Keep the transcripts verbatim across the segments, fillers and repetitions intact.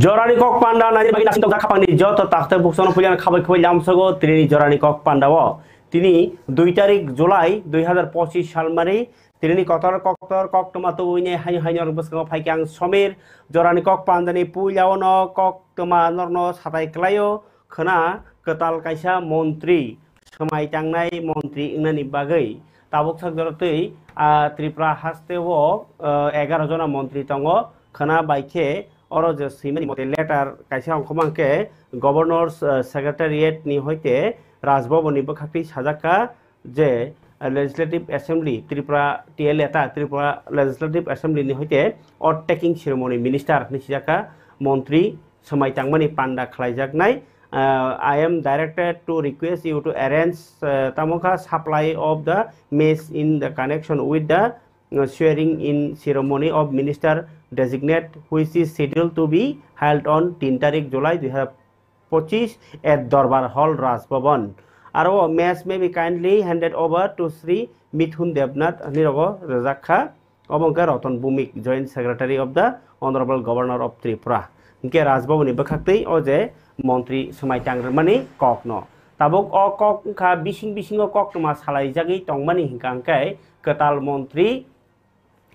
Jorani kok panda nani bagwi nasing tongjak khapangni joto takhte buksano puilano khabai khabai lamsogo tini jorani kok panda o. Tini dui tarik July dui hazar pochis salmari tini kotor koktor koktoma tubui ne haino haino rok bwskango phaikhe ang Somir jorani kok pandani puila ono koktoma norno satai klaio khwna kwtal kaisa montri swmai tangnai montri wngnani bagwi tabuk sak jorotwi ah, Tripura haste o ah, egaroh jona montri tongo khwna bai khe Oro je swimani mote letter kaisa ongkhorma hwnkhe Governor's, uh, Secretariat ni hoite Raj Bhavan ni bwkhaktwi sajak kha je, uh, Legislative Assembly Tripura T L A ta Tripura Legislative Assembly ni hoite oath taking ceremony minister hinwi sijak kha montri swmai tangmani panda khlaijaknai. Uh, I am directed to request you to arrange, uh, tamo kha supply of the maize in the connection with the uh, swearing in ceremony of minister designate, which is scheduled to be held on tin tarik July dui hazar pochis at Dorbar Hall, Raj Bhavan. Aro maize may be kindly handed over to Sri Mithun Debnath hinwi rogo rwjak kha. Obo hwnkhe Ratan Bhowmik, Joint Secretary of the Honorable Governor of Tripura. Hwnkhe Raj Bhavan ni bwkhaktwi o je montri swmai tang rwmani kokno. Tabuk o kok wngkha bising bisingo koktwma salaijagwi tongmani hwnkha hwnkhe kwtal montri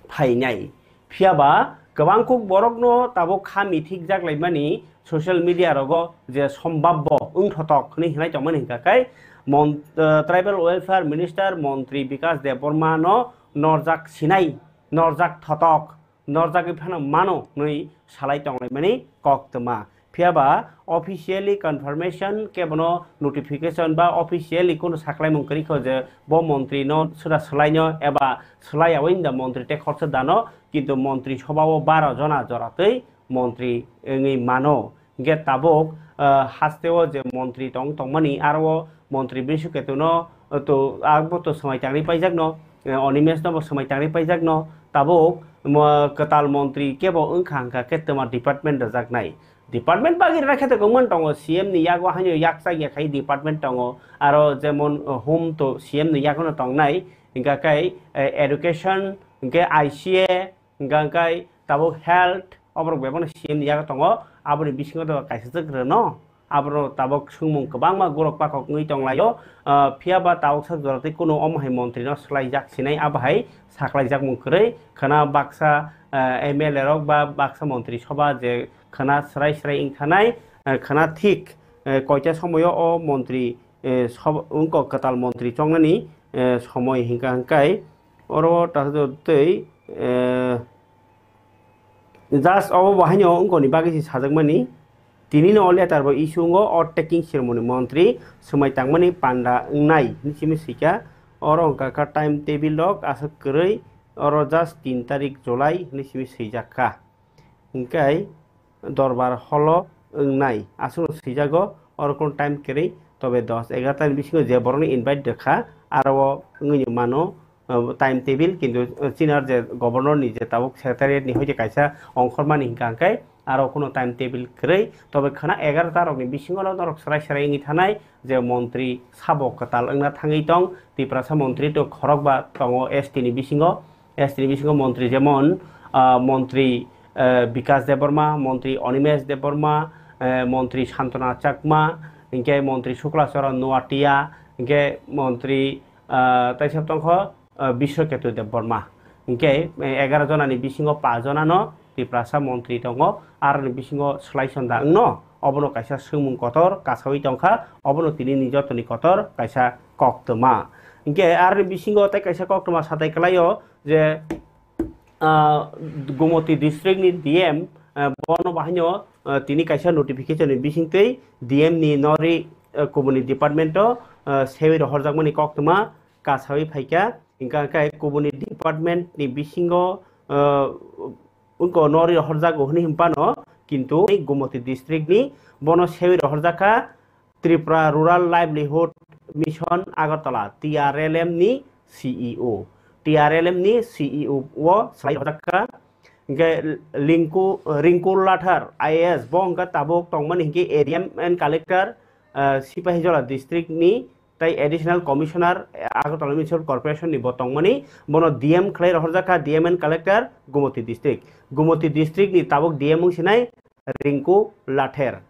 phainai. Phiya ba kwbang kuk borokno tabuk kha mithik jak laimani social media rogo je sombhabbo wngthotok hwnwi hinai tongmani hwnkha khe mon-, eh, Tribal Welfare Minister Montri Bikas Debbarma no norjak sinai, norjak thotok, norjagwi phano mano hwnwi salai tonglaimani koktwma. Phiya ba officially confirmation kebono notification ba officially kunu saklaimung kwrwi kho je bo montri no sura swlaino eba swlai yawi da montri tei khoroksa dano, kintu montri sobha o baro jona joratwi montri wngwi mano. Hingke tabuk, ah, hasteo je montri tong tongmani aro o montri Brishu Ketuno, ah, to, abo to swmai tangri paijakno, eh, Onimes no bo swmai tangri paijakno tabuk mo-, kwtal montri kebo wngkha hwnkha khe twma department rwjaknai. Department bagwi rwna khe to kwbangma tongo, C M ni yago haino yakchak ya khai department tongo, aro jemon, eh, home to C M ni yagono tongnai, hingka khe, eh, education, hingke I C A, hingka khe tabuk health, oborok bebakno C M ni yago tongo, aboni bisingo to kaisa chwk rwno. Aborok tabuk swngmung kwbangma gorok pakhok wngwi tonglaio. Ah, phiya ba tabuk sak jora tei kunu omo hai montri no swlaijak sinai, abo hai saklaijakmung kwrwi. Khwna baksa, ah, M L A rok ba baksa montri sobha je khwna swrai swrai wngthanai, ah, khwna thik, eh, koita somoio o montri, eh, sob-, wngkok kwtal montri chongnani, eh, somoi hingka hingkai oro tasajotwi, eh, Just obo bo haino wngkoni bagwi se sajakmani. Tini no o letter bo issue wngo, oath taking ceremony montri swmai tangmani panda wngnai hinwi simi swikha. Oro wngkha kha time table rok aswk kwrwi, oro just tin tarik July hinwi simi swijak kha. Hingkai dorbar holo wngnai aswkno swijago, oro kunu time kwrwi, tobe dos egarota ni bisingo je borokno invite rwkha, aro o wngwi mano, uh, time table, kintu, uh, chinar je governor ni je tabuk secretariat ni hoite kaisa ongkhormani hingka hingkai aro kuno time table kwrwi, tobe khwna egarota rok ni bisingo no norok swrai swrai wngwi thanai je montri sabo kwtal wngna thangwi tong, Tiprasa montri to khorokba tongo S T ni bisingo, S T ni bisingo montri jemon, uh, montri, uh, Bikas Debbarma, montri Animesh Debbarma, uh, montri Santana Chakma, hingke montri Sukla Charan Noatia, hingke montri, uh, taisa tongkho, uh, Biswaketu Debbarma. Hingke, eh, egarota ni bisingo pa jona no Tiprasa montri tongo, aroni bisingo swlai sonda wngno, obono kaisa swngmung kotor kasawi tongkha, obono tini ni jotoni kotor kaisa koktwma. Hingke aroni bisingo tei kaisa koktwma satai kwlaio je, ah, Gumoti district ni D M, ah, bono bahaino, ah, tini kaisa notification ni bisingtwi D M ni nori, ah, kubuni department o, ah, sewi rohorjakmani koktwma kasawi phaikha, hingka khe kubuni department ni bisingo, ah, wngko nori rohorjago hwnwi hwnphano, kintu Gumoti district ni bono sewi rohorjakha Tripura Rural Livelihood Mission Agartala, T R L M ni C E O. T R L M ni C E O o swlai rohorjakha. Hingke Linku, Rinku Lathar I A S bo hingke tabuk tongmani hingke A D M and Collector, ah, Sipahijola district ni tei Additional Commissioner, eh, Agartala Municipal Corporation ni bo tongmani, bono D M khlai rohorjak kha, D M and Collector, Gumoti District. Gumoti District ni tabuk D M wng sinai Rinku Lather.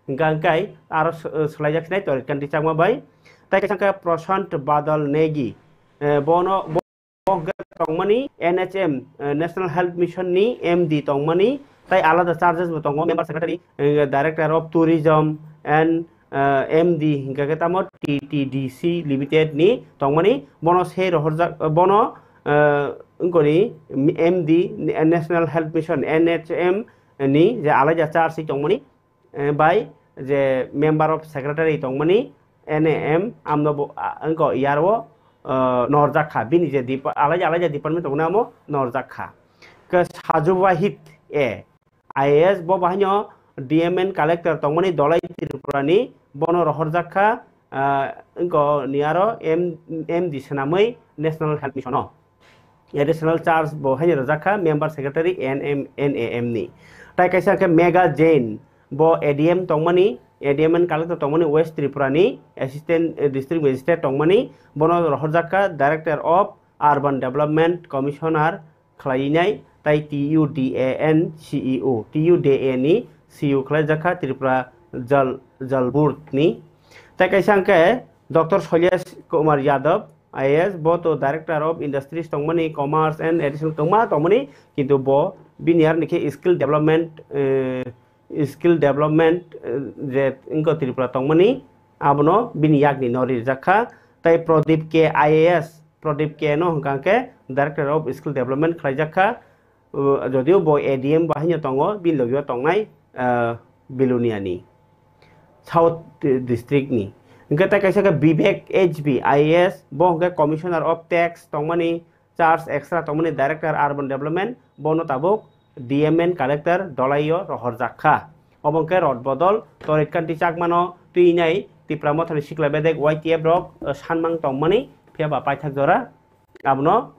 Hingka hingkai aro s-, swlaijak sinai Torit Kanti Chakma bai. Tai kaisa khe Prashant Badal Negi. Eh, bono, bo, bo hingke tongmani N H M, eh, National Health Mission ni M D tongmani. Tai alada charges bo tongo, Member Secretary, eh, Director of Tourism and, eh, M D hingka khe tamo T T D C Limited ni tongmani. Bono se rohorjak, bono, eh, wngkoni M D, National Health Mission, N H M ni je alaida charge tongmani, eh, bai je member of secretary tongmani N A M amno bo, ah, wngko iyaro, eh, norjak kha. Bini je dep-, alaida alaida department tongmani amo norjak kha. Ke Saju Wahid A I A S bo bahaino D M N collector tongmani Dolai Tripura ni bono rohorjak kha, ah, wngko ni aro M-, M D swnamwi National Health Mission o. Additional charge bo haino rwjak kha member secretary N M, N A M ni. Tai kaisa khe Mega Jain bo A D M tongmani, A D M and collector tongmani West Tripura ni assistant, eh, district magistrate tongmani, bono rohorjak kha Director of Urban Development Commissioner khlainai, tai T U D A N C E O, T U D A ni C E O khlaijak kha Tripura Jal, Jal Board ni. Tai kaisa khe Doctor Shailesh Kumar Yadav, I A S, bo to Director of Industries tongmani, Commerce and Additional tongma tongmani, kintu bo bini ar nikhe skill development, eh, skill development, eh, je wngkha Tripura tongmani, abono bini yakni no rijak kha. Tai Pradip K I A S, Pradip K no hwnkha khe Director of Skill Development khlaijak kha. Uh, jodio bo A D M bo haino tongo, bini logio tongnai, uh, Belonia ni, South District ni. Hingke tai kaisa khe Vivek H B I A S, bo hingke Commissioner of Tax tongmani, charge extra tongmani, Director Urban Development, bono tabuk D M and Collector Dolaio rohorjak kha. Obo hingke rot bodol Torit Kanti Chakmano twinai Tipra Mothani sikla bedek Y T F rok, uh, sanmang tongmani, phiya ba paithak jora abono,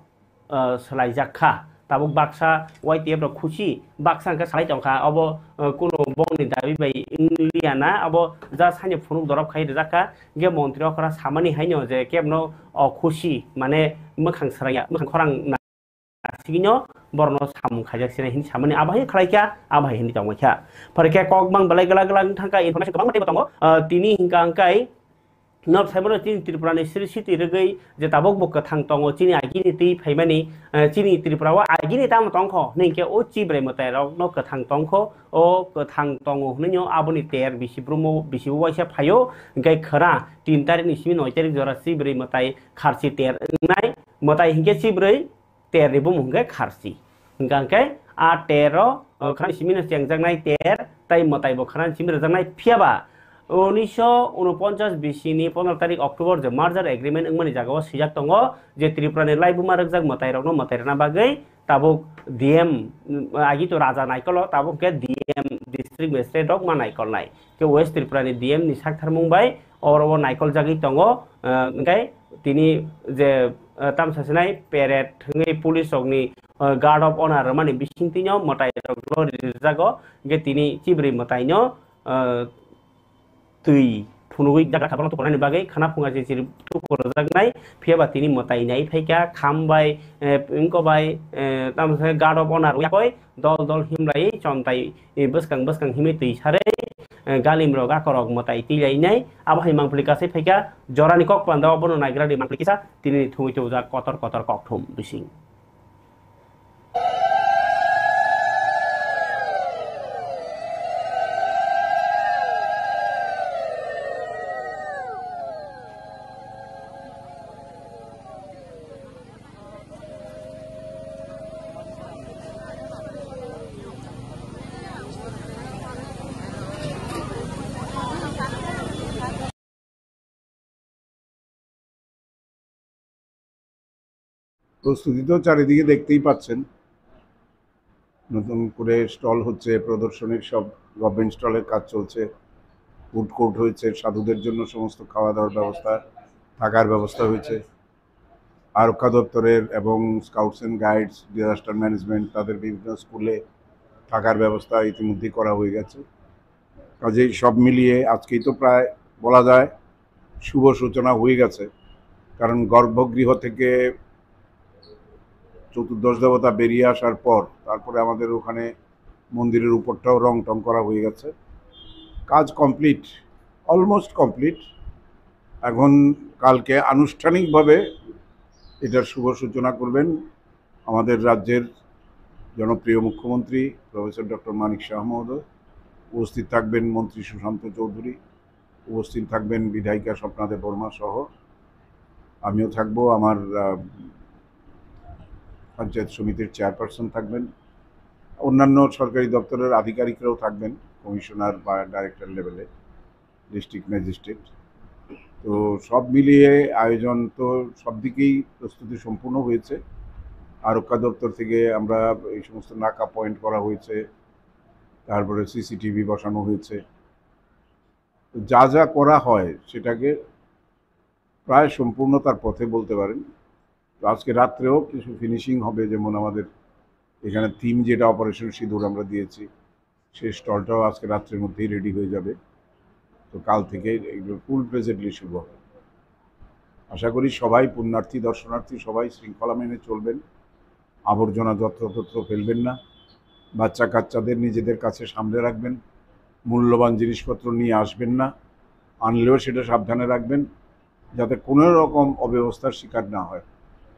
uh, swlaijak kha. Tabuk baksa Y T F rok khusi, baksa hingke salai tongkha, obo, uh, kunu bongni dabi bai wngliya na, obo just haino phunuk dorop khai rijak kha, hingke montri okra samani haino je kebno, o khusi, mane mwkhang srangya, mwkhang khorang na sigino borokno samung khaijak sinai hini samani abo hai khlai kha, abo hai hini tongbai kha. Phai khe kok bang belai glak glak wng thang kha, information kwbangma teibo tongo. Ah, tini hingka hingkai nok saimano chini Tripura ni sri siti rwgwi je tabuk bo kwthang tongo, chini agini twi phaimani, ah, chini Tripura o agini tamo tongkho hwnwi khe o chibrai mwtai rokno kwthang tongkho, o kwthang tongo hwnwi aboni ter bisi brumo bisi uaisa phaio, hingke khwra tin tarik ni simi noi tarik jora chibrai mwtai kharchi ter wngnai, mwtai hingke chibrai ter ni bumung hingke kharchi. Hingka hingke a ter o, o, khwrang simi no chengjaknai ter, tai mwtai bo khwrang simi rwjaknai. Phiya ba unisho unoponchas bisi ni pondro tarik October je merger agreement wngmani jaga o swijak tongo je Tripura ni laibuma rwkjak mwtai rokno mwtai rwna bagwi tabuk D M, mm, agi to Raja Naikol o, tabuk hingke D M district magistrate rok ma naikolnai. Ke West Tripura ni D M ni saktharmung bai oro o naikoljagwi tongo, eh, hingke tini je, eh, tamsa sinai parade hwnwi police rokni, eh, guard of honor rwmani bisingtwino mwtai rokno rijago, hingke tini chibri mwtaino, eh, twi phunugwi jaga khabarno tukurnaini bagwi khana phunga je chiri tukurjaknai, phiya ba tini mwtai nai phaikha, kham bai, eh, wngko bai, eh, tamsa guard of honor yakoi dol dol himlai chontai, eh, bwskang bwskang himwi twi sarwi, eh, galim rok akorok mwtai twilainai, abo hai mangpili kasai phaikha, jorani kok panda o bono naigra di mangpili kisa, tini thumwi tubujak kotor kotor kokthum bising. প্রস্তুতি তো চারিদিকে দেখতেই পাচ্ছেন, নতুন করে স্টল হচ্ছে, প্রদর্শনীর সব গভর্নমেন্ট স্টলের কাজ চলছে, ফুড কোর্ট হয়েছে, সাধুদের জন্য সমস্ত খাওয়া দাওয়ার ব্যবস্থা, থাকার ব্যবস্থা হয়েছে। আরক্ষা দপ্তরের এবং scouts and guides, disaster management, তাদের বিভিন্ন স্কুলে থাকার ব্যবস্থা ইতিমধ্যেই করা হয়ে গেছে। কাজেই সব মিলিয়ে আজকেই তো প্রায় বলা যায় শুভ সূচনা হয়ে গেছে, কারণ গর্ভগৃহ থেকে চতুর্দশ দেবতা বেরিয়ে আসার পর তারপরে আমাদের ওখানে মন্দিরের উপরটাও রং টং করা হয়ে গেছে। কাজ কমপ্লিট, অলমোস্ট কমপ্লিট। এখন কালকে আনুষ্ঠানিকভাবে এটার শুভ সূচনা করবেন আমাদের রাজ্যের জনপ্রিয় মুখ্যমন্ত্রী প্রফেসর ডক্টর মানিক সাহা মহোদয়। উপস্থিত থাকবেন মন্ত্রী সুশান্ত চৌধুরী, উপস্থিত থাকবেন বিধায়িকা স্বপ্না দেববর্মা সহ। আমিও থাকবো, আমার আহ, পঞ্চায়েত সমিতির চেয়ারপারসন থাকবেন, অন্যান্য সরকারি দপ্তরের আধিকারিকরাও থাকবেন, কমিশনার বা ডাইরেক্টর লেভেলে, ডিস্ট্রিক্ট ম্যাজিস্ট্রেট। তো সব মিলিয়ে আয়োজন তো সব দিকেই প্রস্তুতি সম্পূর্ণ হয়েছে। আরক্ষা দপ্তর থেকে আমরা এই সমস্ত নাকা পয়েন্ট করা হয়েছে, তারপরে সিসিটিভি বসানো হয়েছে। তো যা যা করা হয় সেটাকে প্রায় সম্পূর্ণতার পথে বলতে পারেন। তো আজকে রাত্রেও কিছু ফিনিশিং হবে, যেমন আমাদের এখানে থিম যেটা অপারেশন সিঁদুর আমরা দিয়েছি, সেই স্টলটাও আজকে রাত্রের মধ্যেই রেডি হয়ে যাবে। তো কাল থেকে এগুলো ফুল ফ্লেজেডলি শুরু হবে। আশা করি সবাই, পুণ্যার্থী, দর্শনার্থী সবাই শৃঙ্খলা মেনে চলবেন, আবর্জনা যত্রতত্র ফেলবেন না, বাচ্চা কাচ্চাদের নিজেদের কাছে সামনে রাখবেন, মূল্যবান জিনিসপত্র নিয়ে আসবেন না, আনলেও সেটা সাবধানে রাখবেন, যাতে কোনো রকম অব্যবস্থার শিকার না হয়।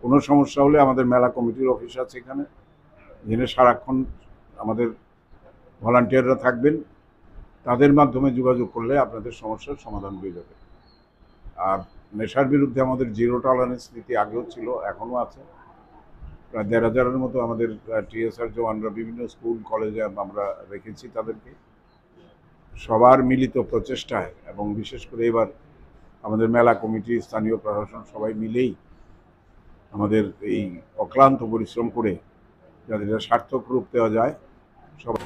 কোনো সমস্যা হলে আমাদের মেলা কমিটির অফিস আছে এখানে, এখানে সারাক্ষণ আমাদের ভলান্টিয়াররা থাকবেন, তাদের মাধ্যমে যোগাযোগ করলে আপনাদের সমস্যার সমাধান হয়ে যাবে। আর নেশার বিরুদ্ধে আমাদের জিরো টলারেন্স নীতি আগেও ছিল, এখনও আছে। প্রায় দেড় হাজারের মতো আমাদের টিএসআর জওয়ানরা বিভিন্ন স্কুল কলেজে আমরা রেখেছি তাদেরকে। সবার মিলিত প্রচেষ্টায় এবং বিশেষ করে এবার আমাদের মেলা কমিটি, স্থানীয় প্রশাসন সবাই মিলেই আমাদের এই অক্লান্ত পরিশ্রম করে যাতে এটা সার্থক রূপ দেওয়া যায়, সবাই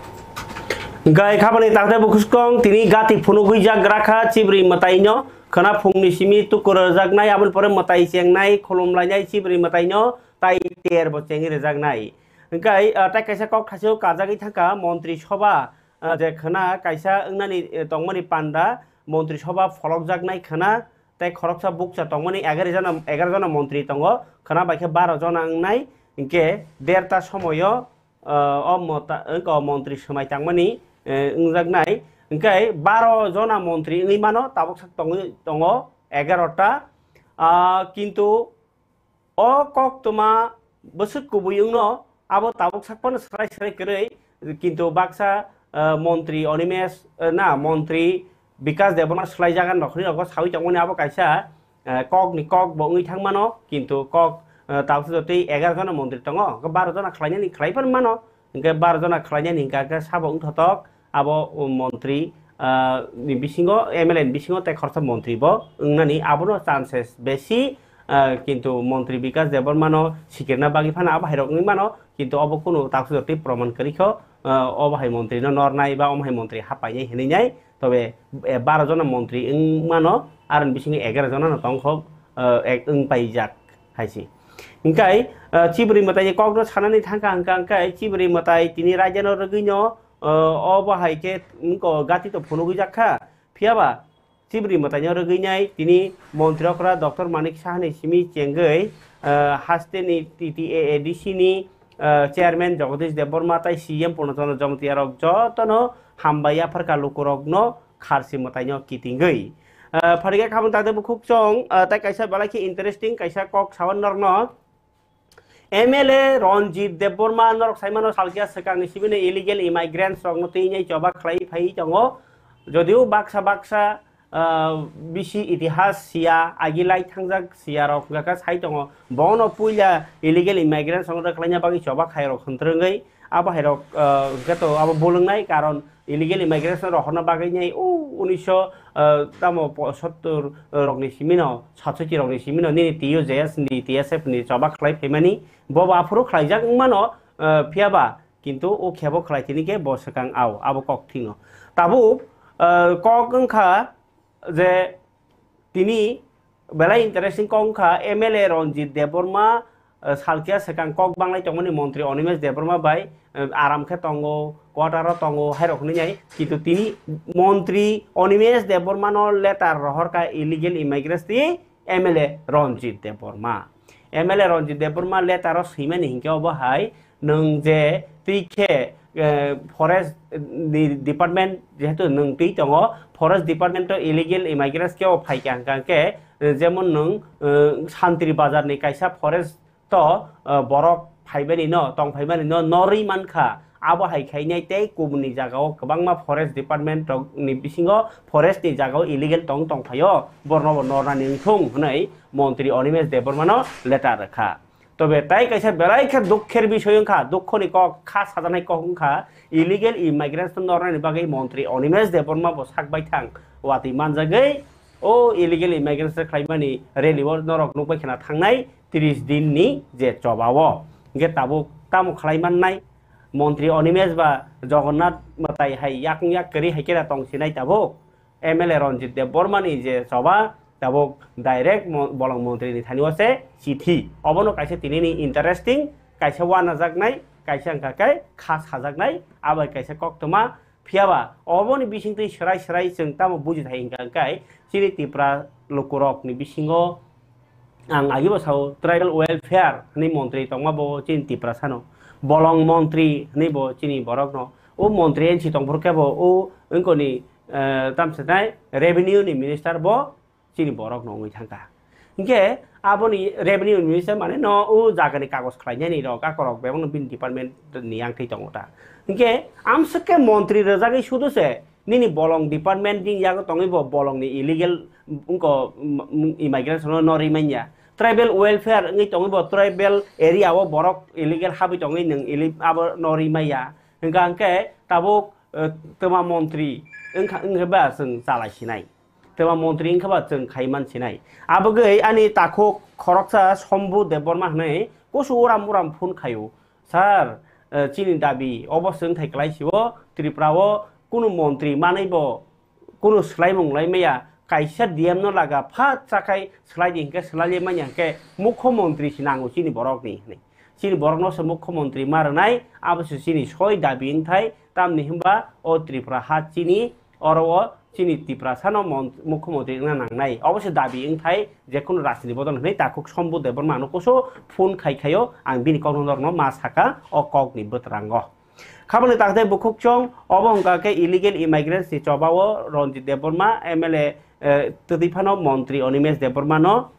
Gai khabani takte bukuskong tini gati phunugwi jak rakha chibri mwtaino khwna phungni simi tukur rwjaknai, aboni pore mwtai chengnai khulumlainai chibri mwtaino tai ter bo chengwi rwjaknai. Hwnkhe, ah, tai kaisa kok thasio kajagwi thangkha montri soba, ah, je khwna kaisa wngnani, eh, tongmani panda montri soba pholokjaknai khwna, tei khoroksa bukcha tongmani egaroh jona, egaroh jona montri tongo, khwna bai khe baro jona wngnai, hinkhe derta somoyo, ah, o mota-, wngkha o montri swmai tangmani, eh, wngjaknai, hinkhe baro jona montri wngwi mano, tabuk sak tongwi tongo egaroh ta, ah, kintu o koktwma bwswk kubui wngno, abo tabuk sak phano swrai swrai kwrwi, kintu baksa, ah, montri Animesh, ah, na, montri Bikash Debbarma swlai jagan rok hinwi rokbo saui tongmani abo kaisa, ah, kokni kok bo wngwi thang mano, kintu kok, ah, tabuk jotoi egaroh jona montri tongo, hwnkhe baro jona khlainani khlai phano mano, hwnkhe baro jona khlainani hwnkhe sabo wngthotok, abo, um, montri, ah, ni bisingo, M L A ni bisingo tei khoroksa montri bo wngnani, abono chances besi, ah, kintu montri Bikash Debbarmano sikirna bagwi phano abo hai rok wngwi mano, kintu obo kunu taksujak tei proman kwrwi kho, ah, obo hai montri no nornai ba omo hai montri hapainai hinwi nai, tobe, eh, baro jona montri wng mano, aroni bisingo egaroh jona no tongkho, ah, ek wng paijak hai se. Hingkai, ah, chibri mwtai ni kok no sanani thangkha hingka hingkai chibri mwtai tini raida no rwgwi no, ah, obo hai khe wngko gati to phunugwi jak kha. Phiya ba chibri mwtai no rwgwi nai tini montri okra Doctor Manik Saha ni simi chengwi, ah, haste ni T T A A D C ni, ah, chairman Jagadish Debbarma tai C M Purna Chandra Jamatia rok joto no hambai yapharkha luku rok no kharsi mwtai no kitingwi. Ah, pharikhe khamung takte bukhuk chong, ah, tai kaisa belai khe interesting kaisa kok sawan norok no. M L A Ranjit Debbarma norok saimano salkhe swkangni simi no illegal immigrants rokno twi nai choba khlai phai tongo. Jodio baksa baksa, ah, bisi itihas siya, agi lai thangjak siya rok hwnkha khe sai tongo. Bono puila illegal immigrants rokno khlaina bagwi choba khai rok hwntrwngwi abo hai rok, ah, hwnkhe to abo bolongnai karon illegal immigrants no rohorna bagwi nai o unisho, ah, tamo po-, sottor rokni simi no, satsoti rokni simi no nini T U J S ni, T S F ni choba khlai phaimani, bo bo aphuru khlaijak wngmano, ah, phiya ba kintu o khebo khlai tini khe bo swkang ao, abo kok thwino. Tabuk, ah, kok wngkha je tini belai interesting kok wngkha M L A Ranjit Debbarma, eh, salkhe swkang kok banglai tongmani montri Animesh Debbarma bai, eh, aram khe tongo, quarter o tongo, hai rok hinwi nai. Kintu tini montri Animesh Debbarma no letter rohorkha illegal immigrants twi M L A Ranjit Debbarma. M L A Ranjit Debbarma letter o swimani hinkhe obo hai nwng je twi khe eh, forest ni department jehetu nwng twi tongo, forest department o illegal immigrants khe o phai kha hwnkha khe, eh, jemon nwng, eh, Santri Bazar ni kaisa forest to, eh, borok phaibani no, tong phaibani no norwi mankha. Abo hai khainai tei kubuni jagao kwbangma forest department rok ni bisingo forest ni jagao illegal tong tong phaio, borno bo nornani wngthung hwnwi montri Animesh Debbarma no letter rwkha. Tobe tai kaisa belai khe dukher bisoy wngkha, dukho ni kok, kha sajaknai kok wngkha, illegal immigrants no nornani bagwi montri Animesh Debbarma bo sak baithang watwi manjagwi o illegal immigrants khlaimani rally o norok nukbai khna thangnai tris din ni je choba o. Hwnkhe tabuk tamo khlai mannai? Montri Animesh ba Jagannath mwtai hai yakung yak kwrwi hai khe da tong sinai tabuk. M L A Ranjit Debbarma ni je choba tabuk direct mo-, bolong montri ni thani o se chithi. Obono kaisa tini ni interesting, kaisa wanajaknai, kaisa wngkha khe kha sajaknai, abai kaisa koktwma. Phiya ba oboni bisingtwi swrai swrai chwng tamo buji thai hwnkha khe chini Tipra lukurok ni bisingo ang agi bo sao tribal welfare hwnwi montri tongma bo chini Tiprasa no, bolong montri hwnwi bo chini borok no, o montri N C tongphuru khe bo o wngkoni, eh, tamsa nai revenue ni minister bo chini borok no wngwi thangkha. Hinkhe aboni revenue minister mane no o jaga ni kagoj khlainani rok akorok bebak no bini department ni yang thai tongo ta. Hinkhe amswk khe montri rwjagwi sudu se nini bolong department ni yago tongwi bo bolong ni illegal wngko, mm, immigration no norwi manya. Tribal welfare wngwi tongwi bo tribal area o borok illegal habwi tongwi nwng ili-, abo norwi maya. Hwnkha hwnkhe tabuk, eh, twma montri wngkha, wngkhe ba chwng chalai sinai. Twma montri wngkha ba chwng khai man sinai. Abogwi ani takhuk khoroksa Sombu Debbarma hwnwi kusu uram uram phone khaio. Sir, eh, chini dabi obo chwng thai kwlai sio, Tripura o kunu montri manwi bo kunu swlaimung lai maya, kaisa D M no laga phat chakhai swlai di hinkhe swlai manya hinkhe mukho montri se nango chini borok ni hinwi. Chini borok no se mukho montri ma rwnai, abo se chini soi dabi wngthai, tamni hinba o Tripura ha chini oro o chini Tiprasa no mon-, mukho montri wngna nangnai. Obo se dabi wngthai, jekunu rajniti bodol hinwi takhuk Sombu Debbarma no kusu phone khai khaio, ang bini kok no norok no ma saka o kok ni bwtrango. Khabangni takte bukhuk chong, obo wngkha khe illegal immigrants ni choba o Ranjit Debbarma, M L A, eh, twtwi phano montri Animesh Debbarma no,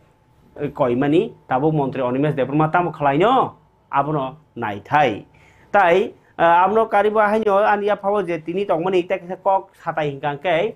eh, koimani, tabuk montri Animesh Debbarma tamo khlaino, abono naithai. Tai, eh, abono karibo haino ani yaphao je tini tongmani tei kaisa kok satai hwnkha khe,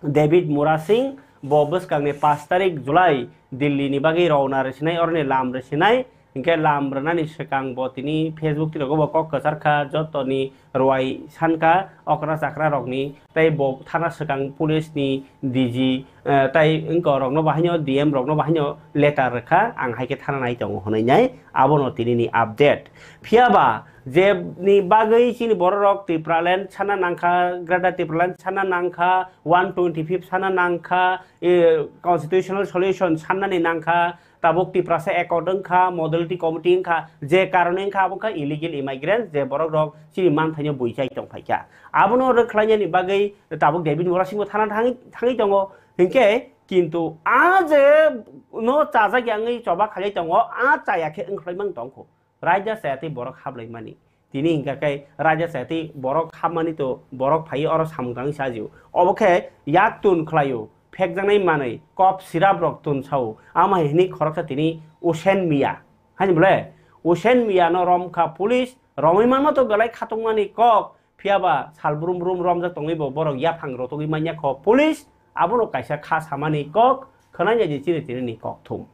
David Murasing bo bwskangni pash tarik July Delhi ni bagwi rowna rwsinai, oroni lam rwsinai, hinkhe lam rwnani swkang bo tini Facebook twirogo bo kok kwchar kha, jotoni rwai sankha okra chakra rokni, tei bo thana swkang police ni D G, eh, tei wngko rokno bahaino D M rokno bahaino letter rwkha, ang hai khe thana nai tongo hwnwi nai, abono tini ni update. Phiya ba je ni bagwi chini borok rok Tipraland sana nangkha, Greater Tipraland sana nangkha, one twenty fifth sana nangkha, eh, constitutional solution sannani nangkha, tabuk Tiprasa accord wngkha, modality committee wngkha, je karone wngkha abo wngkha illegal immigrants, je borok rok chini manthaino buichai tongphaikha. Abono rwkhlainani bagwi tabuk David Murasing bo thana thangwi, thangwi tongo, hinkhe kintu a je no chajak yangwi choba khailai tongo, a chaya khe wngkhlai mang tongkho. Raida chayatwi borok hablaimani. Tini hingka khe raida chayatwi borok habmani to borok phaiwi oro samung tangwi sajio. Obo khe yak tun khlaio, phekjaknai manwi, cough syrup rok tun sao. Ama hai hwnwi khoroksa tini Usen Mia. Haini bole? Usen Mia no romkha police, romwi manma to belai khatungmani kok, phiya ba sal brum brum romjak tongwi bo borok yaphang rotogwi manya kho police, abono kaisa kha samani kok, khwnanya di chini tini ni kok thum.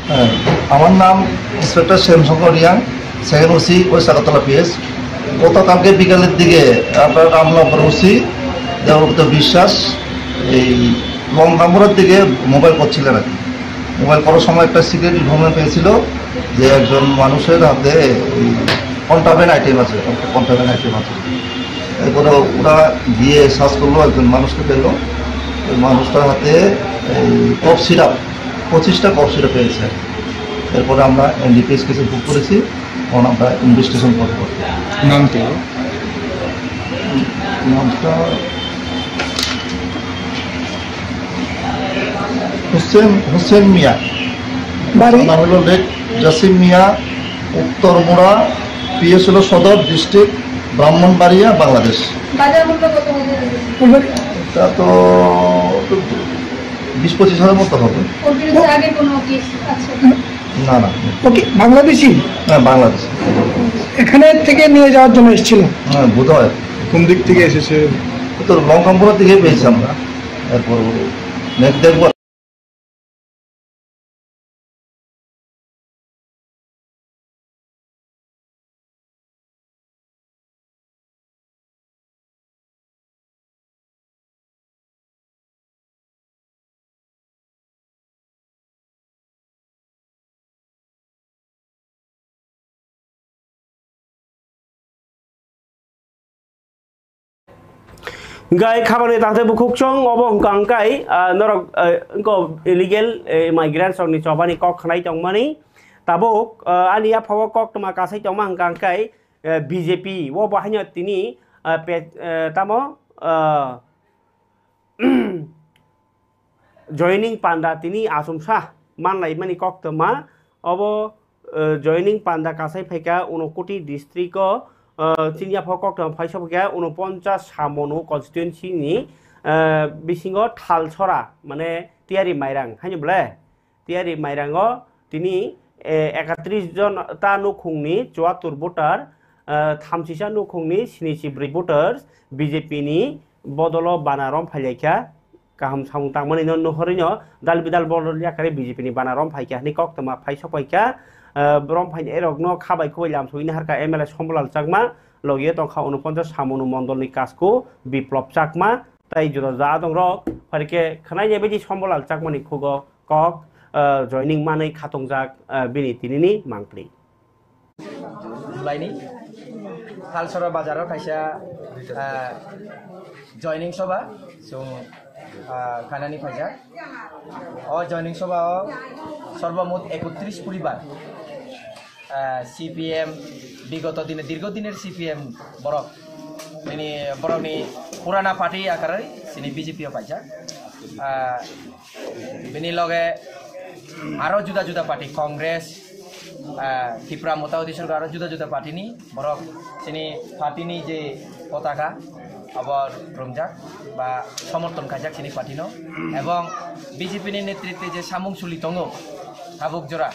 হ্যাঁ, আমার নাম inspector Shyamshankar Reang, second OC west Agartala PS. গতকালকে বিকালের দিকে আপনার রামনগর ওসি দেবব্রত বিশ্বাস এই লঙ্কামুড়ার দিকে মোবাইল করছিলেন আর কি। মোবাইল করার সময় একটা সিক্রেট ইনফরমেশন পেয়েছিল যে একজন মানুষের হাতে এই কন্ট্রাব্যান্ড আইটেম আছে, কন্ট্রাব্যান্ড আইটেম আছে। এরপরে ওরা গিয়ে সার্চ করলো, একজন মানুষকে পেল। ওই মানুষটার হাতে এই কফ সিরাপ, পঁচিশটা কফ সিরাপ পেয়েছে। এরপরে আমরা এনডিপিএস কেসে বুক করেছি, এখন আমরা ইনভেস্টিগেশন করবো। নাম কি? নামটা হোসেন, হোসেন মিয়া। বাড়ি? নাম হলো লেক জাসিম মিয়া, উত্তর মোড়া, পিএস হলো সদর ডিস্ট্রিক্ট, ব্রাহ্মণবাড়িয়া, বাংলাদেশ। বাজার মূল্য কত হবে? এটা তো বিশ পঁচিশ হাজার মতো হবে। ওর বিরুদ্ধে আগে কোনো কেস আছে? না, না। ওকে, বাংলাদেশি? হ্যাঁ, বাংলাদেশ। এখানে থেকে নিয়ে যাওয়ার জন্য এসেছিল? হ্যাঁ, বোধ হয়। কোন দিক থেকে এসেছে? তো লঙ্কামপুরা থেকে পেয়েছি আমরা। এরপর নেক্সট দেখবো। Hingkai khabangni takhtai bukhuk chwng obo hwnkha hwnkhe, ah, norok, ah, wngkha illegal, eh, migrants rokni chobani kok khnai tongmani. Tabuk, ah, ani yaphao koktwma kasai tongma hwnkha hwnkhe, eh, B J P o bo haino tini, ah, pe-, eh, tamo, ah, joining panda tini achomsa manlaimani koktwma. Obo, eh, joining panda kasai phaikha Unakoti district o, eh, chini yaphao koktwma phaisa phaikha unoponchas Samonu constituency ni, eh, bisingo Thalsora, mane Tiyari Mairang haino bole. Tiyari Mairango tini, eh, ekatris jon ta nukhungni chuattur voter, eh, thamsisa nukhungni sinichi bwrwi voters B J P ni bodolo bana rom phailaikha. Kaham samung tangmani no nuhorino dal bidal bodol yakarwi B J P ni bana rom phaikha hwnwi koktwma phai sokpaikha. Eh, rom phainai rokno khabai khubai lamsogwi naharkha M L A Sombolal Chakma, logi tongkha unoponchas Samonu mondolni kasku Biplop Chakma. Tai juda juda adongrok, phaikhe khwnai nai baidi Sombolal Chakmani khugo kok, ah, joining manwi khatungjak, ah, bini tinini mangpli. Julaini Thalsora bazaro kaisa, ah, joining soba chwng, ah, khanani phaijak. O joining soba o sorbomot ekotris poribar, ah, C P M, bigoto dine, dirgo diner C P M borok. Bini borokni purana party akarwi chini B J P o paijak. Ah, bini loge aro juda juda party, Congress, ah, Tipra Mota Hoti Sorkar, aro juda juda party ni borok chini party ni je potaka abo romjak ba somorthon khaijak chini party no, ebong B J P ni netritwe je samung suli tongo tabuk jora,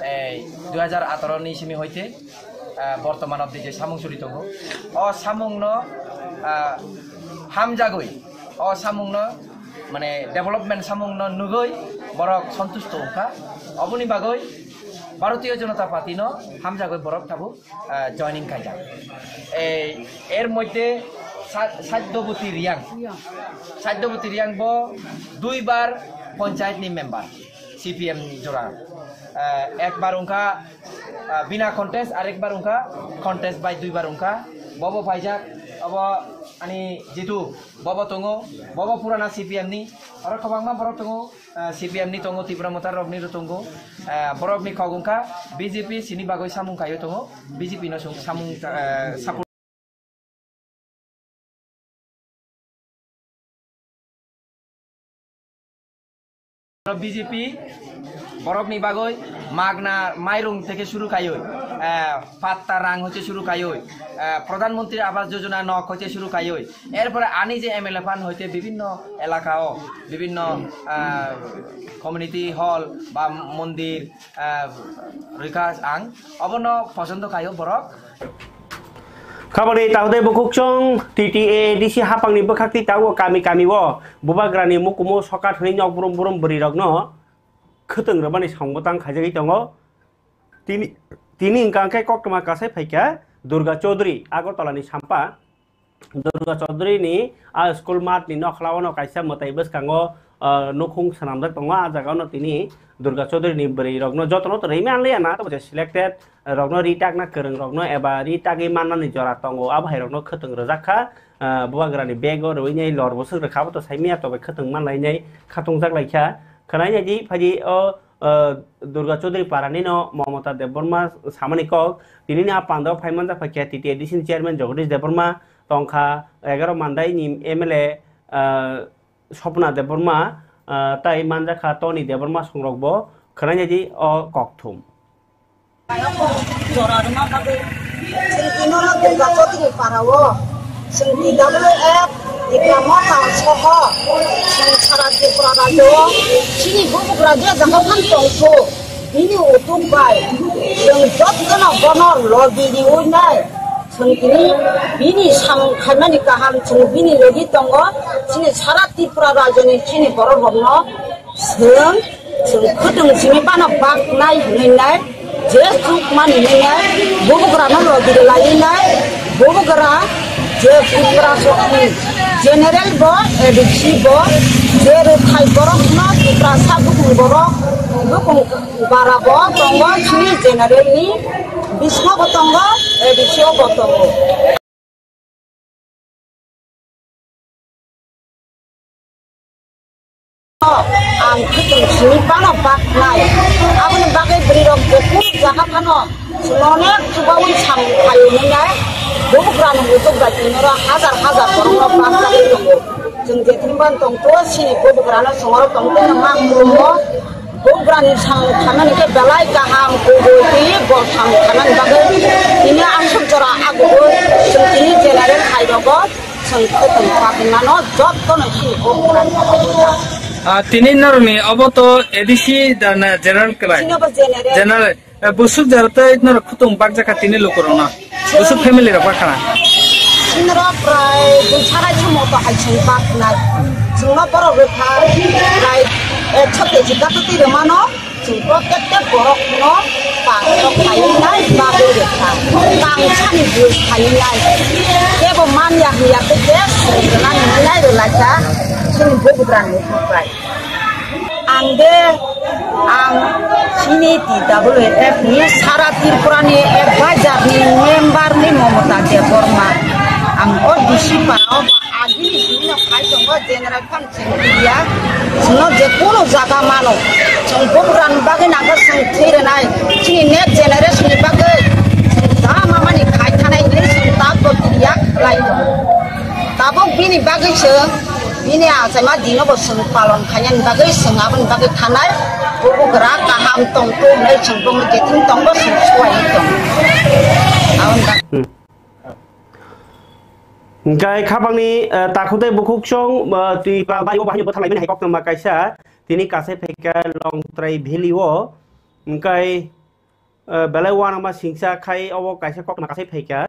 ei, dui hajar atharo ni simi hoite, ah, bortoman obdi je samung suli tongo, o samung no, ah, hamjagwi, o samung no, mane, development samung no nugwi borok santusto wngkha. Oboni bagwi Bharatiya Janata Party no hamjagwi borok tabuk, ah, joining khaijak. Ei, er moddhe Sa-, Satyabati Reang, Satyabati Reang bo duibar panchayat ni member. C P M ni jora. Eh, ekbar wngkha, eh, bina contest, arekbar wngkha contest bai duibar wngkha. Bobo paijak, abo ani jitu, bobo tongo, bobo purana C P M ni. Oro kwbangma borok tongo, eh, C P M ni tongo, Tipra Motha rokni ro tongo. Eh, borokni kok wngkha B J P sini bagwi samung kaiwi tongo, B J P no sung-, samung, eh, support. B J P borokni bagwi magna mairung theke suru kaiwi, eh, patta rang hoite suru kaiwi, eh, Pradhan Mantri Awas Yojana nok hoite suru kaiwi, erpore ani je M L A fund hoite bibhinno elakao, bibhinno, eh, community hall ba mondir, eh, rwkha ang, obono pochondo kaiwi borok. Khabangni takhtai bukhuk chwng T T A A D C haphangni bwkhak twi tabuk kami kami o bubagrani mukumu sokat hwnwi nok brum brum bwrwi rokno khwtwng rwmani samung bwtang khaijagwi tongo. Tini, tini hwnkha khe koktwma kasai phaikha Durga Chaudhary, Agartala ni Sampa. Durga Chaudhary ni a school mat ni nokhlao no kaisa mwtai bwskango, ah, nukhung swnamjak tongo. A jaga no tini Durga Chaudhary ni bwrwi rokno jotono to rwui manliya na, tamo je selected rokno ri takna kwrwng rokno eba ri tagwi mannani jora tongo, abo hai rokno khwtwng rwjak kha. Ah, bubagrani bag o rwui nai lor bwswk rwkha, abo to saimanya to bai khwtwng manlai nai khatungjak lai kha. Khwnai nai di phai di o, ah, Durga Chaudhary para ni no Mamata Debbarma samani kok, tini ni a panda o phai manjak phai kha T T A D C ni chairman Jagadish Debbarma, tongkha egaroh Mandai ni M L A, ah, Swapna Debbarma, ah, tai manjakha Tony Debbarma songrokbo khwnai nai di o kokthum. Jora rwma bagwi Chwng tini no Durga Chaudhary para o, chwng T W F, Tikra Motha soho, chwng sara Tripura rajyo o, chini bubagra je jaga phan tongkho, bini utuk bai, chwng jotono bono logi riwi nai, chwng tini bini samung khaimani kaham chwng bini logi tongo, chini sara Tripura rajyoni chini borok rokno Chwng, chwng khwtwng simi phano baknai hwnwi nai, je chukmani hwnwi nai, bubagrano logi rwlaiwi nai, bubagra je Tiprasani general bo, A D C bo, je rwthai borokno Tiprasa bukhung borok, bukhung bara bo tongo, chini general ni bisingo bo tongo, A D C o bo tongo. Ang khwtwng simi phano baknai. Aboni bagwi bwrwirok jephuru jaga phano chwngno onek chubaui samung khaio hwnwi nai bubagrani utuk bai tini oro hajar hajar borokno bakjagwi tongo. Chwng je thwngban tongtwo chini bubagrano chwng oro tongtwino ma khulumgo. Bubagrani samung khaimani khe belai kaham, kubui twi bo samung khaimani bagwi tini aswk jora agubui chwng tini general hai rogo chwng khwtwng pagwinano jotono chini bubagrani. Ah, tini norokni obo to A D C da na general kwlai? Chini obo general. General. Eh, busuk jora tei norok khwtwng bakjakha tini lukurokno. Busuk family rok bakha na? Chwng norok prai dui sarai somo to hai chwng baknai. Chwngno borok rwkha prai ekso keji kato twi rwmano. Chwng protekte borokno tangsa khainai bagwi rwkha. Tangsani bui khainai. Kebo manya hiya tei khe swrwngna hinai rwlaikha chini bubagrani bai. Ang de, ang chini T W F ni sara Tripura ni advisor ni member ni Momota Debbarma. Ang o D C para o agini simi no khai tongo general Chwng ya, chwngno je kunu jaga mano, chwng bubagrani bagwi nangkha chwng thwi rwnai, chini next generation ni bagwi chwng da mamani khai thanai hinwi chwng tabuk ya khlai tongo. Tabuk bini bagwi chwng bini achaima dino bo chwng palon khainani bagwi chwng aboni bagwi thanai, bubagra kaham tongtho hinwi chwng bumung jeting tongo chwng suwai tongo. Aboni bagwi. Hmm. Hingkai khabangni, eh, takhuk tei bukhuksong, eh, twi ba-, bai o bahai bo thanglaimani hai koktwma kaisa tini kasai phaikha Longtrai Valley o, hingkai, eh, belai uanama singcha khai obo kaisa koktwma kasai phaikha,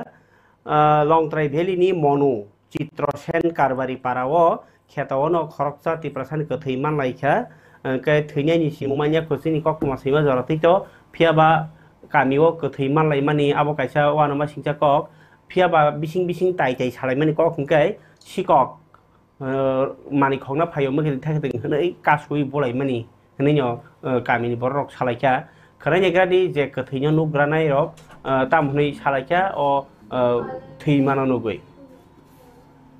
eh, Longtrai Valley ni Monu Chitro Sen Karbari para o kheto ono khoroksa Tiprasani kwthwi manlaikha, hingkai thwinani simung manya kwchwini koktwma swima jora twi to, phiya ba kami o kwthwi manlaimani abo kaisa uanama singcha kok. Phiya ba bising bising tai tai salaimani kok hwnkhe sikok, eh, mani khokna phaio mokhe thai thai hwnwi kasui bolaimani hwnwi no, eh, kamini borok rok salaikha. Khwnai naigra di je kwthwino nukgranai rok, eh, tamo hwnwi salaikha o, eh, thwi mano nugwi.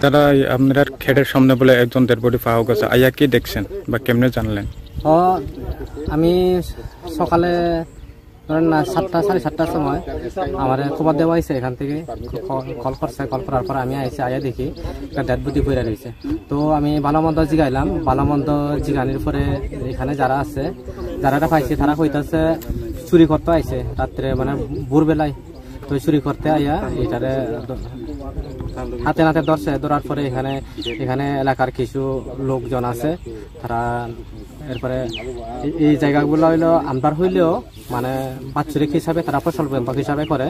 তারা আপনারা খেডের সামনে বলে একজন dead body পাওয়া গেছে, আইয়া কি দেখছেন বা কেমনে জানলেন? ও, আমি সকালে ধরেন না সাতটা, সাড়ে সাতটার সময় আমারে খবর দেওয়া হয়েছে এখান থেকে, কল, কল করছে, কল করার পর আমি আইসি, আইয়া দেখি একটা ডেড বডি পড়ে রয়েছে। তো আমি ভালো মন্দ জিগাইলাম, ভালো মন্দ জিগানির পরে এখানে যারা আছে, যারা এটা পাইছে, তারা কইতাছে চুরি করতে আইছে রাত্রে, মানে ভোরবেলায়। তো চুরি করতে আইয়া এটারে দ-, হাতে নাতে ধরছে, ধরার পরে এখানে, এখানে এলাকার কিছু লোকজন আছে, তারা এরপরে এই, এই জায়গাগুলো হইলো আমরার হইলেও মানে বাৎসরিক হিসাবে তারা ফসল বন্ধক হিসাবে করে,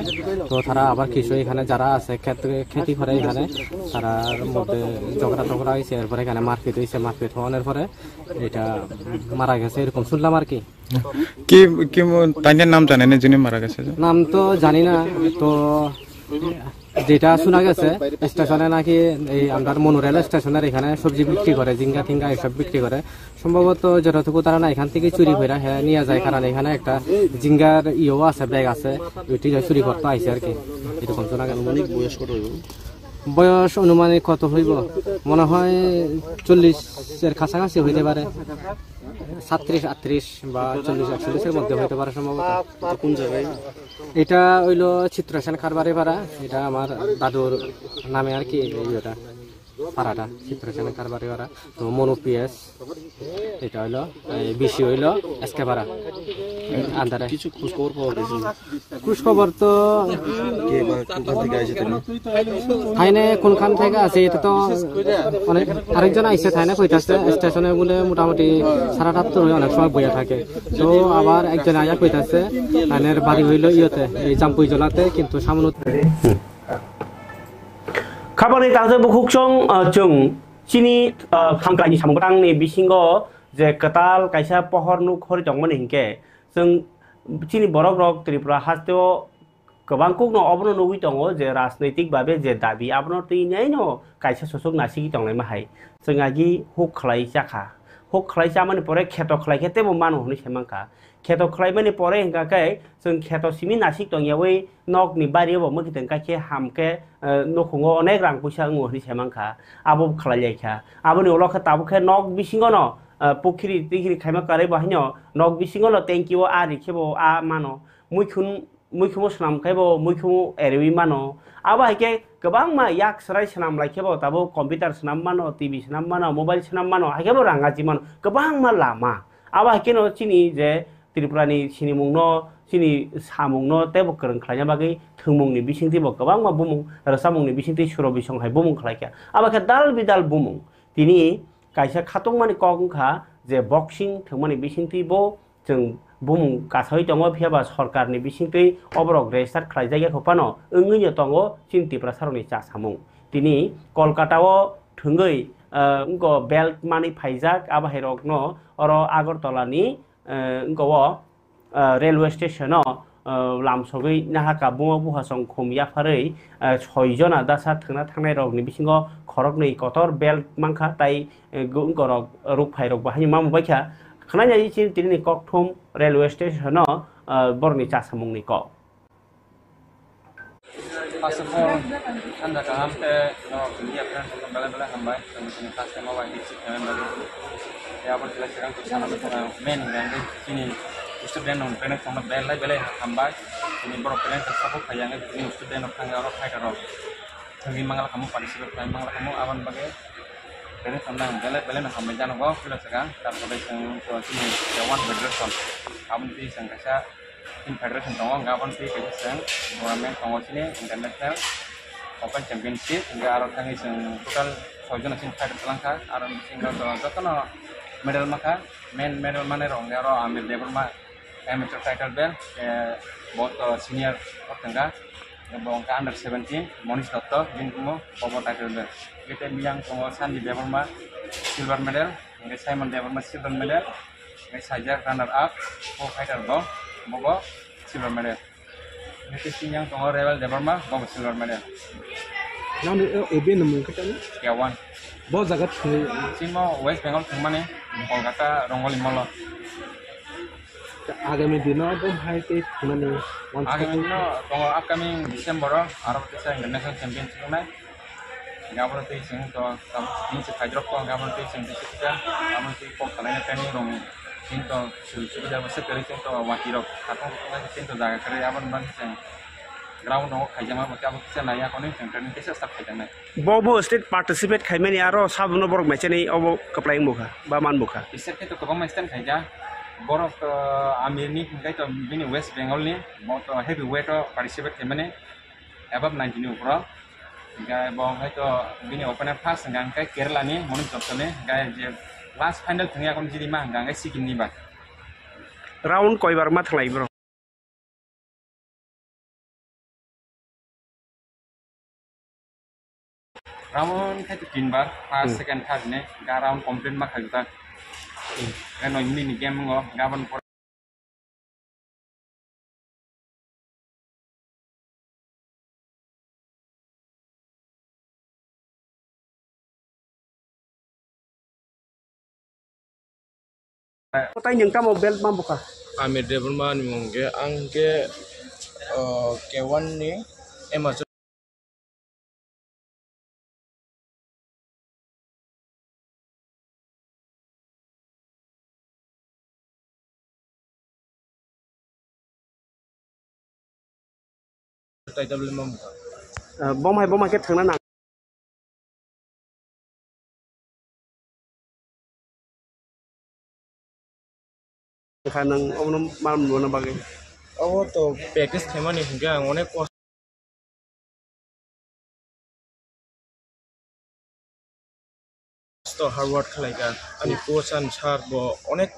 তো তারা আবার কিছু এখানে যারা আছে খেত, খেতি করে এখানে, তারার মধ্যে ঝগড়া টগড়া হয়েছে, এরপরে এখানে মারপিট হয়েছে, মারপিট হওয়ানোর পরে এটা মারা গেছে, এরকম শুনলাম আর কি। কি, কি ম-, তাইনের নাম জানেন যিনি মারা গেছে? নাম তো জানি না, তো যেটা শোনা গেছে স্টেশনে নাকি এই আমরা মনু রেল স্টেশনের এখানে সবজি বিক্রি করে, ঝিঙ্গা টিঙ্গা এসব বিক্রি করে। সম্ভবত যতটুকু তারা না এখান থেকে চুরি করে হ্যাঁ নিয়ে যায়, কারণ এখানে একটা ঝিঙ্গার ইয়েও আছে, ব্যাগ আছে, ওইটি চুরি করতে আইছে আর কি, এরকম শোনা গেছে। আনুমানিক বয়স কত হইব? বয়স আনুমানিক কত হইব? মনে হয় চল্লিশের কাছাকাছি হইতে পারে, সাতত্রিশ, আটত্রিশ বা চল্লিশ, একচল্লিশের মধ্যে হইতে পারে সম্ভবত। এটা কোন জায়গায়? এটা হইলো চিত্রসেন কারবারি পাড়া, এটা আমার দাদুর নামে আর কি, এই ইয়েটা। পাড়াটা, চিত্রসেন কারবারিপাড়া। তো মনু পিএস, এটা হইলো, এই বিসি হইলো এসকে পাড়া। আন্ডারে। কিছু খোঁজ খবর পাওয়া গেছে না? খোঁজ খবর তো কে বা কোথা থেকে আইছে তুমি? থাইনে কোনখান থেকে আছে, এটা তো অনেক, আরেকজন আইছে থাইনে কইতাছে, স্টেশনে বলে মোটামুটি সাড়ে আটটা অনেক সময় বইয়া থাকে। তো আবার একজন আয়া কইতাছে, থাইনের বাড়ি হইলো ইয়েতে, এই জাম্পুই জলাতে, কিন্তু সামনে Khabangni tangsa bukhuksong, ah, chwng chini, ah, hamkraini samung kwtangni bisingo je kwtal kaisa pohor nuk hori tongmani hinkhe, chwng chini borok rok Tripura hasteo kwbang kukno obono nugwi tongo je rajnaitik babe je dabi abono twi naino kaisa susuk nasigwi tonglaima hai. Chwng agi huk khlai chakha. Huk khlai chamani pore kheto khlai khe tebo mano hwnwi sai mankha. Kheto khlaimani pore hingka khe chwng kheto simi nasik tongyawi nokni bario bo mwkhitwng kha khe ham khe, eh, nukhungo onek rang puisa wngo hwnwi sai mankha. Abo khlai lai kha. Aboni ulo khe tabuk khe nok bisingono, eh, pukhiri tikhiri khaima kwrwi bo haino nok bisingono tanki o a ri khe bo a mano. Muikhun, muikhumo swnam khe bo muikhumo eriwi mano. Abo hai khe kwbangma yak swrai swnam lai khe bo tabuk computer swnam mano, T V swnam mano, mobile swnam mano, hai khe bo rang aji mano. Kwbangma lama. Abo hai kheno chini je Tripura ni sinimung no, chini samung no teibo kwrwng khlaina bagwi thwngmung ni bisingtwi bo kwbangma bumung, rwchapmung ni bisingtwi suro bisong hai bumung khlai kha. Abo khe dal bidal bumung. Tini kaisa khatungmani kok wngkha je boxing thwngmani bisingtwi bo chwng bumung kasawi tongo, phiya ba sorkar ni bisingtwi oborok register khlai jak ya kho phano wngwi no tongo chini Tiprasa rok ni cha samung. Tini Kolkata o thwngwi, ah, wngkha belt manwi phaijak, abo hai rok no oro Agartala ni eh, wngkha o, eh, railway station o, eh, lamsogwi nahaka buma buhasong khum yapharwi, eh, soi jona dasa thwngna thangnai rokni bisingo khoroknwi kotor belt mankha, tai, eh, go-, wngkorok rukphairok bo haino mamung baikha. Khwnai nai chini tini kokthum railway station o, eh, borokni chasamungni kok. First of all, hanja kaham tei norok media friends rokno belai belai hambai. Chwng chini first time o bai receive khaimani bagwi. Tei abo chwla swkang twi sana tongmani main hwnkhe chini student rok training tongma belai belai hambai. Chini borok training khe support khai yang chini student rok thangwi oro fighter rok thangwi mangla khamu, participate khai mangla khamu, aboni bagwi training tongna belai belai no hambai jano bo chwla swkang. Tarpore chwng chini one federation aboni twi chwng kaisa Team federation tongo, hwnkhe aboni twi kaisa chwng tournament tongo chini international open championship, hwnkhe aro thangwi chwng total soi jona chini fighter kwlangkha, aro bisingo to jotono medal mankha, main medal manai rok hwnkhe aro Amir Debbarma amateur title belt, eh, bo to senior o thangkha, bo hwnkhe under seventeen, Monish Dotto, bini bumo bo bo title belt, hwnkhe tei biyang tongo Sandy Debbarma silver medal, hwnkhe Simon Debbarma silver medal, Hwnkhe saijak runner up, o fighter bo, bo bo silver medal. Hwnkhe tei yang tongo Rebel Debbarma, bo bo silver medal. Nang ni, eh, O B ni mung khe tamo? K one. Bo jaga thwngwi. Chini bo West Bengal thwngmani, Kolkata Rongoli Mall o. Agami dino bo hai tei thwngnani uansukha. Agami dino tongo upcoming December o, aro kisa international championship wngnai. Hwnkhe abono twi chwng to, tamo tini se phaidrop ko, hwnkhe abono twi chwng twi sukha, abono twi kok salaina training rwngwi, chwng to suri suri jabo se kwrwi chwng to watwi rok khatungkha, chwng to jaga kwrwi, aboni bagwi chwng ground rogo khaijakma, abo kisa naiya, konwi chwng training kisa start khaijaknai. Bo bo state participate khaimani aro sabono borok mechani obo kwplai wngbo kha ba manbo kha. State khe to kwbangma stand khaijak, borok to Amirni hwnkhe to bini West Bengalni, bo to heavy weight o participate khaimani. Above ninety ni upro. Hingke bo hai to bini opponent first hingka hingke Kerala ni Monish Dotto ni, hingke je last final thwngya kon jidi ma hingka hingke Sikkim ni ba. Round koi bar ma thanglai bro? Round khai to tin bar, first, hmm, second, third ni, hingke round complete ma khai ta. Hmm. Hingke noi minute ni game wng o, hingke aboni pore Kotai nwng tamo belt ma bwkha? Amir Debbarma ni mung khe ang khe, uh, K one ni amateur. Title le mam. Ah, bom hai bom hai khe thangna nang. Kha nwng obono mal mano bagwi. Obo to practice khaimani hinkhe ang onek kosto hard work khlaikha. Ani coach ani sir bo onek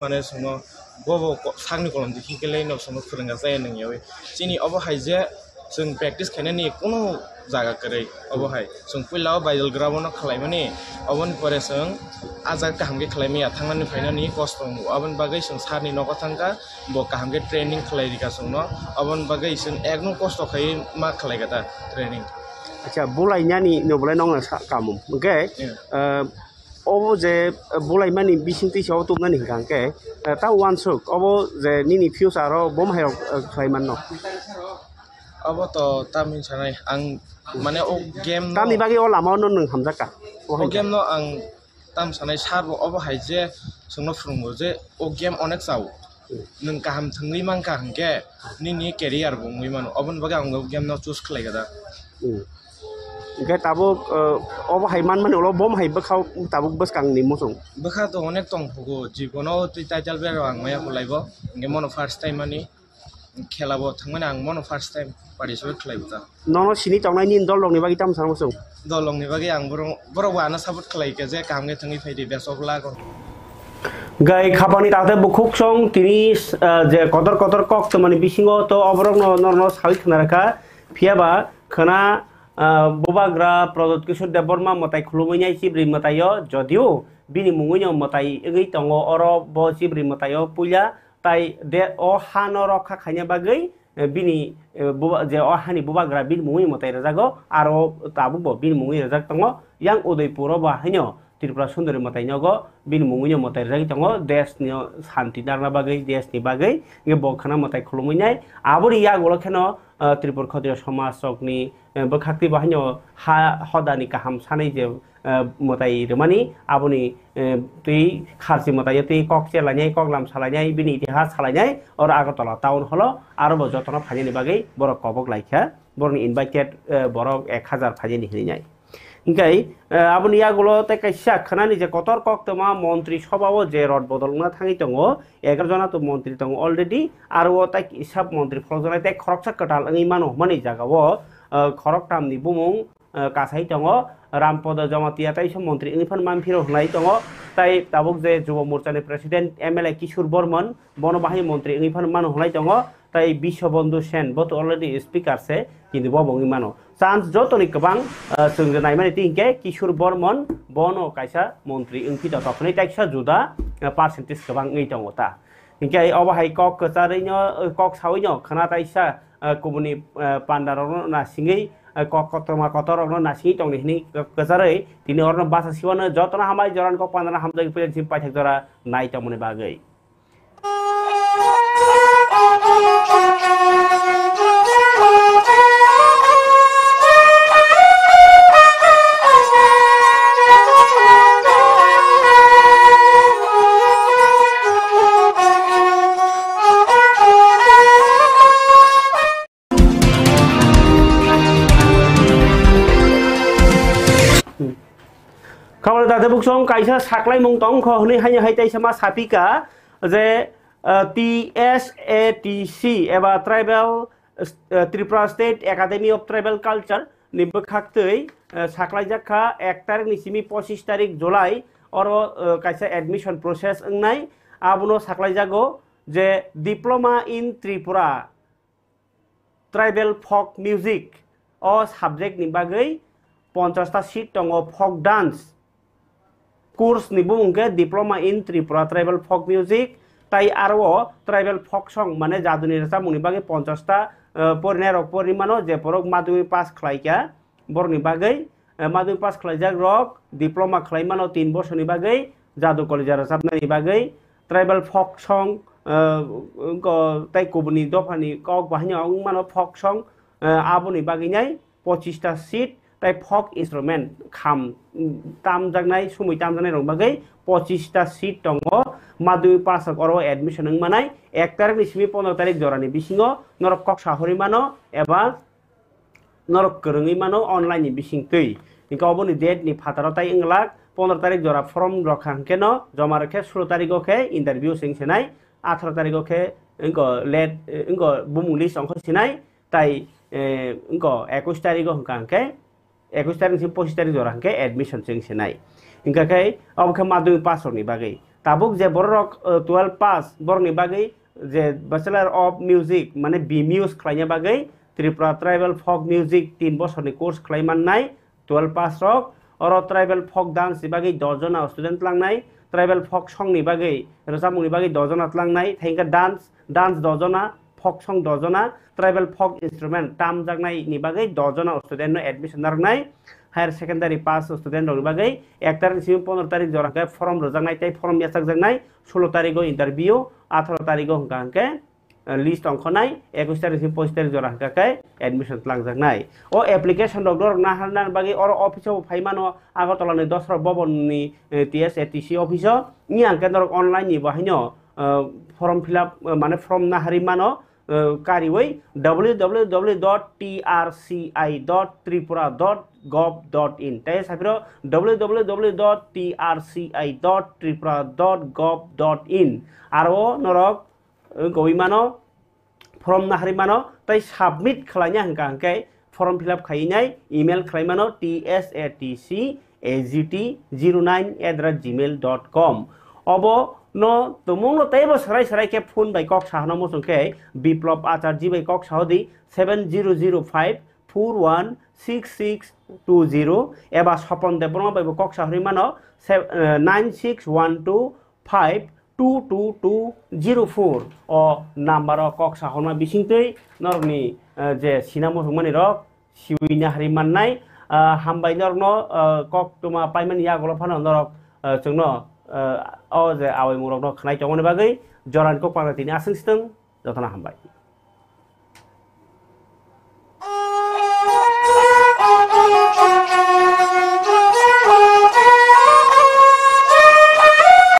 Mane chwngno bobo ko-, sakni kolom dikhi khe le no chwngno phwrwngya chaya nangyawi. Chini obo hai je chwng practice khainani kunu jaga kwrwi obo hai. Chwng puila o Baidal ground o khlaimani, oboni pore chwng a jaga kaham khe khlai manya, thangnani phainani kosto wngo. Aboni bagwi chwng sir ni nogo thangkha, bo kaham khe training khlai rikha chwngno. Aboni bagwi chwng ekno kosto khai ma khlai kha ta training. Acha, bulai nani no bulai nong sa kamu. Hwnkhe, Yeah. eh, Obo je, eh, bulaimani bisingtwi se obo tubunani hwnkha hwnkhe, eh, ta uansuk, obo je nini future o bo hai rok, eh, khlai manno. Obo to tamni sanai ang mane o game no, Tamni bagwi o lama o no nwng hamjakka? O O hai game no ang tam sanai sir bo obo hai je chwngno phwrwngo je o game onek chao. Nwng kaham thwngwi mankha hwnkhe nini career bo wngwi mano, oboni bagwi ang o game no choose khlai kha da. Hmm. Hwnkhe tabuk, uh, obo hai manmani ulo bom hai bwkha tabuk bwskangni muchung. Bwkha to onek tong phugo, jibono twi title bero ang maya kwlaibo, hwnkhe mono first time ani khela bo thangmani ang mono first time participate khlaibo ta. Nono sini tongnai nini dol rokni bagwi tamo sana muchung? Dol rokni bagwi ang borok, borok bo ano support khlai kha je kaham khe thangwi phai di, best of luck. Gai khapangni takhte bukhuk song tini, ah, je kotor kotor kok tongmani bisingo to oborokno norokno sawi khna rwkha. Phiya ba khna, ah, Bubagra Pradyot Kishore Debbarma mwtai khulumwi nai chibrwi mwtaio, jodio bini mungwino mwtai wngwi tongo, oro bo chibrwi mwtaio puila tai de o hano rokha khaina bagwi, eh, bini, eh, buba-, je o hani bubagra bini mungwi mwtai rwjago, aro tabukbo bini mungwi rwjak tongo. Yang Udaipuro bo haino Tripura Sundari mwtai nogo bini mungwino mwtai rwjagwi tongo, desni santi narwkna bagwi, desni bagwi, hwnkhe bo khna mwtai khulumwi nai. Aboni yagulo kheno, eh, Tripura Khatriya Samaj rokni, eh, bwkhaktwi bo haino ha hodani kaham sanai je, eh, mwtai rwmani, aboni, eh, twi kharchi mwtaio twi kok chelainai, koklam salainai, bini itihas salainai, oro Agartala town hall o aro bo jotono phainani bagwi borok kobok laikha, borokni invited, eh, borok ek hazar phainani hinwi nai. Hingkai, eh, aboni yagulo tei kaisa khnani je kotor koktwma montri sobha o je rot bodol wngna thangwi tongo, egaroh jona to montri tongo already, aro o tei kisa montri pholokjaknai tei khoroksa kwtal wngwi mano hwnmani jagao, eh, khoroktamni bumung, eh, kasai tongo, Rampodo Jamatia tei se montri wngwi phano manphiro hwnlai tongo, tei tabuk je Jubo Morchani president M L A Kishore Bormon, bono bahai montri wngwi phano mano hwnlai tongo, tei Biswabandhu Sen, bo to already speaker se, kintu bo bo wngwi mano. Chance jotoni kwbang, eh, chwng je naimani twi hinkhe Kishore Bormon, bono kaisa montri wngphi to tokhnai tei kisa juda, eh, percentage kwbang wngwi tongo ta. Hinkhe obo hai kok kwcharwi no, kok sawi no khna taisa, eh, kubuni, eh, panda rokno nasingwi, eh, kok kotorma kotor rokno nasingwi tongni hwnwi kwcharwi tini orno basa siwano jotono hambai jorani kok panda no hamjagwi puila simi paithak jora nai tongmani bagwi. Khobor date buksong kaisa saklaimung tongkho hwnwi haino hai taisa ma sapika je, ah, T S A T C eba Tribal, ah, Tripura State Academy of Tribal Culture ni bwkhaktwi, ah, saklaijak kha ek tarik ni simi pochis tarik July oro, ah, kaisa admission process wngnai, abono saklaijago je Diploma in Tripura Tribal Folk Music o subject ni bagwi ponchash ta seat tongo, folk dance course ni bumung khe Diploma in Tripura Tribal Folk Music, tai aro o Tribal Folk Song, mane jaduni rwchapmung ni bagwi ponchash ta, eh, porinai rok porinai mano, je borok madhyamik pass khlai kha, borokni bagwi, eh, madhyamik pass khlaijak rok diploma khlai mano tin bosorni bagwi, jadu kolija rwchapnani bagwi, tribal folk song, eh, wngkha tei kubuni dophani kok bo haino wng mano folk song, eh, aboni bagwi nai pochis ta seat tei folk instrument kham, mm, tamjaknai, sumui tamjaknai rok bagwi pochista seat tongo. Madhyamik pass rok oro admission wng manai, ek tarik ni simi pondro tarik jora ni bisingo norok kok sahori mano eba norok kwrwngwi mano online ni bisingtwi. Hinkhe oboni date ni phataro tai wnglak pondro tarik jora form rok hangkhe no joma rwkhe sulo tarigo khe interview se wngsinai, atharo tarigo khe wngko let, wngko bumung list ongkhor sinai, tai, eh, wngko ekush tarigo hwnkha hwnkhe ekush tarik ni pochis tarik jora hwnkhe admission se wngsinai. Hwnkha khe obo khe madhyamik pass rokni bagwi. Tabuk je bororok, eh, twelve pass borokni bagwi je Bachelor of Music, mane B Mus khlaina bagwi Tripura Tribal Folk Music tin bosorni course khlai mannai twelve pass rok. Oro tribal folk dance ni bagwi dos jona student langnai, tribal folk song ni bagwi, rwchapmung ni bagwi dos jona tlangnai, thai hwnkhe dance, dance dos jona, folk song dos jona, tribal folk instrument tamjaknai ni bagwi dos jona student no admission narwknai. Higher secondary pass student rokni bagwi ek tarik ni simi pondro tarik jora hwnkhe form rwjaknai tei form yachakjaknai, sulo tarigo interview, atharo tarigo hwnkha hwnkhe, eh, list ongkhornai, ekush tarik ni simi pochis tarik jora hwnkha khe admission tlangjaknai. O application rok norok naharna bagwi oro office o phai mano, Agartala ni Dosra Bhavan ni, eh, T S A T C office o. Wngya hwnkhe norok online ni bo haino, eh, form fill up, eh, mane form naharwi mano, eh, kariwi W W W dot T R C I dot tripura dot gov dot in tei saphiro W W W dot T R C I dot tripura dot gov dot in. Aro norok, eh, goi mano form naharwi mano tei submit khlaina hwnkha hwnkhe form fill up khainai email khlai mano T S A T C A G T zero nine at the rate gmail dot com. Obo no tumungno teibo sarai sarai khe phone bai kok sahano muchung khe Biplop Acharji bai kok sahodi seven zero zero five four one six six two zero eba Sopon Debbarma bai bo kok sahorwi mano se-, eh, nine six one two five two two two zero four. O number o kok sahorma bisingtwi norokni, eh, je sina muchungmani rok siwi naharwi mannai. Ah, hambai norokno, ah, kok tuma paimani yagulo phano norok, ah, chwngno, ah, o je awaimung rokno khwnai tongmani bagwi jorani kok pangna tini aswk swtwng, jotono hambai.